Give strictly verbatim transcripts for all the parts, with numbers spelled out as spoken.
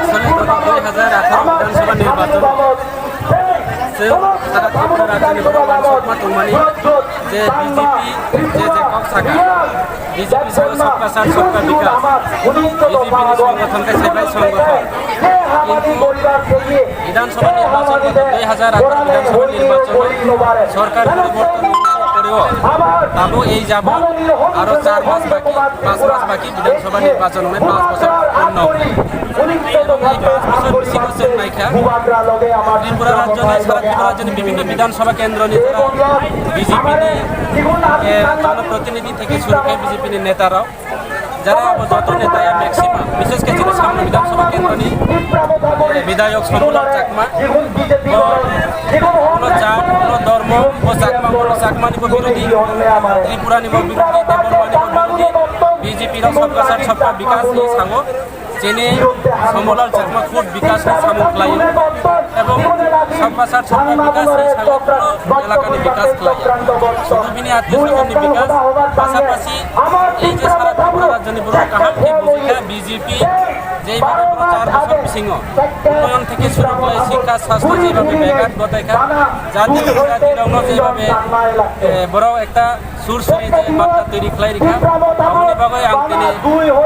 Asole goto dui hajar atharo Bidhan Sabha nirbachon chwng sara Tripura rajyoni borok uansukma tongmani je B J P je je kok saka, B J P saka Sabka Saath Sabka Vikas, B J P ni songothon khe sebai songothon. Kintu Bidhan Sabha nirbachon goto dui hajar atharo Bidhan Sabha nirbachon sorkar poriborton wngmani poreo tabo ei jabo aro char mas baki, pas mas baki Bidhan Sabha nirbachon wngnai, pas bosor purno. Ebong ei pas bosor bisingo chwng naikha, Tripura rajyoni, sara Tripura rajyoni bibhinno Bidhan Sabha kendroni jora B J P ni, eh, jonoprotinidhi theke shuru khe B J P ni neta rok, jara abo joto neta ya maximum, bishesh khe chini Samno Bidhan Sabha kendroni, eh, bidhayok Sombulal Chakma, bo, ulo jat, ulo dhormo, bo Chakma, bo Chakma ni bo birodhi, Tripura ni bo birodhi, Debbarma ni bo birodhi, B J P rok Sabka Saath Sabka Vikas ni sango. Chini Sombulal Chakma khub bikas ni samung khlaio, ebong Sabka Saath Sabka Vikas ni samung elaka ni bikas khlaio. Sudu bini atmiyo swajon ni bikas, pasapasi ei je sara Tripura rajyoni borok kaham khe bujikha B J P, jei bhabe borok char bosor bisingo unnoyon theke shuru khlai, sikha, sastho jei bhabe beghati ghotaikha, jati jati rokno jei bhabe, eh, borok ekta sur suri je batta toiri khlai rikha. Aboni bagwi ang tini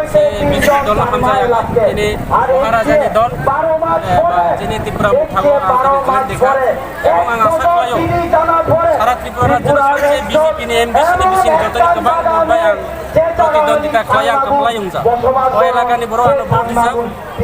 se B J P dol hamjak, tini Maharajani dol, eh, ba chini Tipra Motha o ang tini join rikha. Ebong ang asa khlaio, sara Tripura rajyo ni sabse B J P ni M B C ni bising jotoni kwbang bai ang protidwandita khlai, ang kwplai wngjak. O elakani borok ano vote rijak.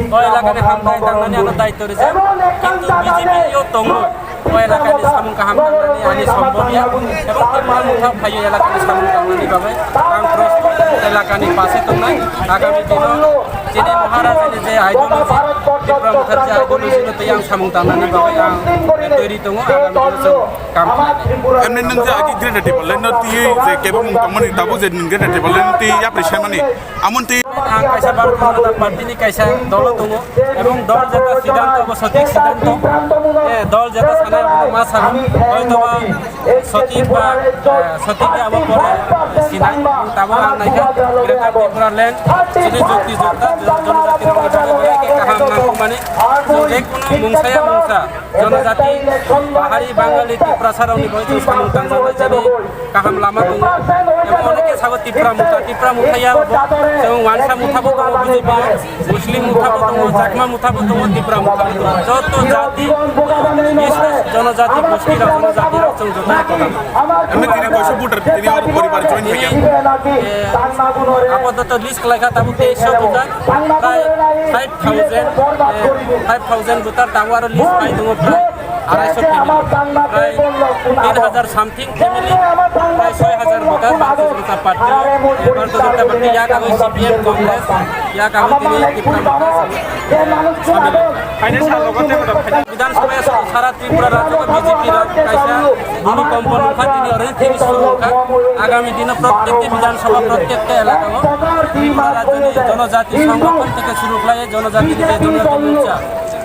O elakani hamkrai tangnani ano daityo rijak, kintu B J P o tongo. O elakani samung kaham tangnani ani sombobya, ebong Tipra Motha phaio elakani samung tangnani bagwi ang prostut elakani pase tongnai. Agami dino chini Maharajani je ideology, Tipra Mothani je ideology no tei ang samung tangnani bagwi ang toiri tongo. Agami dino chwng kam khlai. Emni nwng je agi Greater Tipraland no twiwi je kebo mung tongmani tabuk je nwng Greater Tipraland no twi yapri saimani. Amoni twi ang kaisa Bharatiya Janata Party ni kaisa dolo tongo, ebong dol jeta siddhanto bo sothik siddhanto, eh, dol jeta sanai abono ma sano, hoytoba sothik ba, eh, sothik ya abo pore sinai, tabuk ang naikha Greater Tipraland chini jukti jukta jonojati rokni bagwi belai khe kaham nangkukmani, je kono mungsa ya mungsa, jonojati, Bahari, Bangali, Tiprasa rokni bagwi chwng samung tangjaknai chini kaham lama tongo. Ebo onekhe sago Tipra Motha, Tipra Motha ya bo chwng Wansa Motha bo tongo B J P o, Muslim Motha bo tongo, Chakma Motha bo tongo, Tipra Motha bo tongo. Joto jati, bis jonojati, gosti rok, jonojati rok chwng joto ekota. Emni tini koiso voter tini oro poribar join khaikha? Eh, apatot list khlaikha tabuk teisho voter, prai five thousand, eh, five thousand voter tabuk aro list pai tongo prai. Arai so family, prai tin hajar something family, prai soi hajar voter Bharatiya Janata Party, Bharatiya Janata Party ya kagwi C P M, Congress, ya kagwi tini Tipra Motha samil. Bidhan Sabha ya sara Tripura rajyo B J P rok kaisa bhumi kompo nukha, tini oro thik suru wngkha. Agami dino prottekta Bidhan Sabha, prottekta elaka o Tripura rajyoni jonojati songgothon theke suru khlai, jonojati ni je jonojati morcha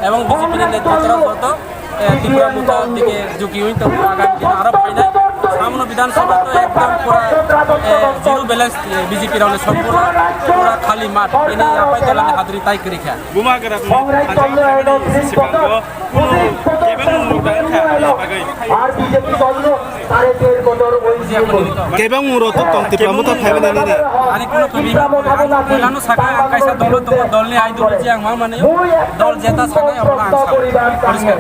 ebong B J P ni netrito rok joto eh, Tipra Motha dike juki wng tongo, agami dino aro phainai. Samno Bidhan Sabha to ekdom pura, eh, zero balance, eh, B J P rokni sompurno pura khali math. Bini yaphai tolani hadri tai kwrwi kha. Bubagra ni anjak khaimani sibango kunu kebengmung rok tang kha ani bagwi. Kebengmung rok to tong Tipra Motha phaimani nini. Ani kunu kwrwi ma kwrwi. Ang poilano sakha ang kaisa dolo tongo, dolni ideology ang ma mani dol jeta sanai abono ang sao. Poriskar.